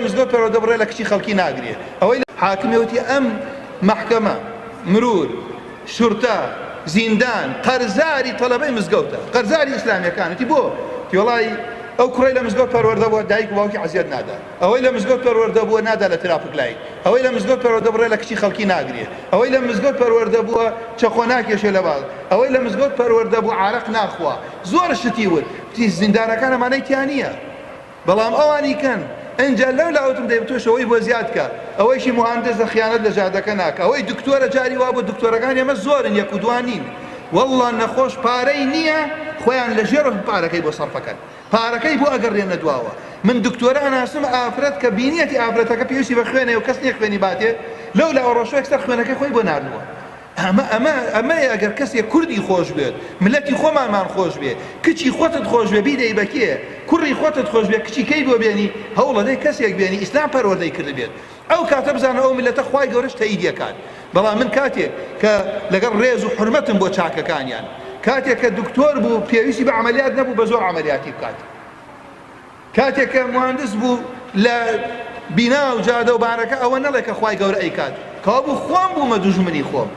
مزگەوت پەروەردە بڕێ لە کچی خەڵکی ناگرێ، ئەوەی لە. حاکمی وتی ئەم مەحکەمە، مرور، شورتە، زیندان، قەرزاری تەلەبەی مزگەوتە، قەرزاری ئیسلامیەکان، وتی بۆ؟ وتی وەڵایی ئەو کوڕەی لە مزگەوت پەروەردە بووە دایک و باوکی عەزیەت نادا، ئەوەی لە مزگەوت پەروەردە بووە نادا لە traffic light، ئەوەی لە مزگەوت پەروەردە بڕێ لە کچی خەڵکی ناگرێ، ئەوەی لە مزگەوت پەروەردە بووە چەقۆ ناکێشێ لە باڵ، ئەوەی لە مزگەوت پەروەردە بوو عارەق ناخوا، زۆر شتی وت، وتی زیندانەکان ئەمانەی تیا نییە. بەڵام ئەوانی کەن ئنجا لەو لا وتم دەی تۆش ئەوەی بۆ زیاد کە ئەوەیشی موهاندسە خیانەت لە جادەکە ناکا ئەوەی دکتۆرە جاری وابوو دکتۆرەکان ئێمە زۆرن یەک و دوان نین واللە نەخۆش پارەی نییە خۆیان لە ژێرەوە پارەکەی بۆ سەرفەکەن پارەکەی بۆ ئەگەڕێنە دواوە من دکتۆرە ئەناسم ئافرەت کە بینیەتی ئافرەتەکە پێویستی بە خوێنێ و کەس نییە خوێنی باتێ لەو لاوە ڕۆشوێک سەر خوێنەکەی خۆی بۆ ناردووە ئەمە ئەمە ئەمەیە ئەگەر کەسێک کوردی خۆش بوێت ملەتی خۆمانمان خۆش بێ کچی خۆتت خۆش بێ بیدەی بە کێ کوڕی خۆتت خۆش بێ کچی کەی بۆ بێنی هەوڵەدەی کەسێک بێنی ئیسلام پەروەردەی کردبێت ئەو کاتە بزانە ئەو ملەتە خوای گەورەش تەئیدی ئەکات بەڵام من کاتێک کە لەگەڵ ڕێز و حورمەتم بۆ چاکەکانیان کاتێک کە دکتۆر بوو پێویستی بە عەمەلیات نەبوو بە زۆر عەمەلیاتی بکات کاتێک کە موهەندس بوو لە بینا و جادە و بانەکە ئەوە نەڵێ کە خوای گەورە ئەیکات کەوابوو خۆم بوومە دوژمنی خۆم.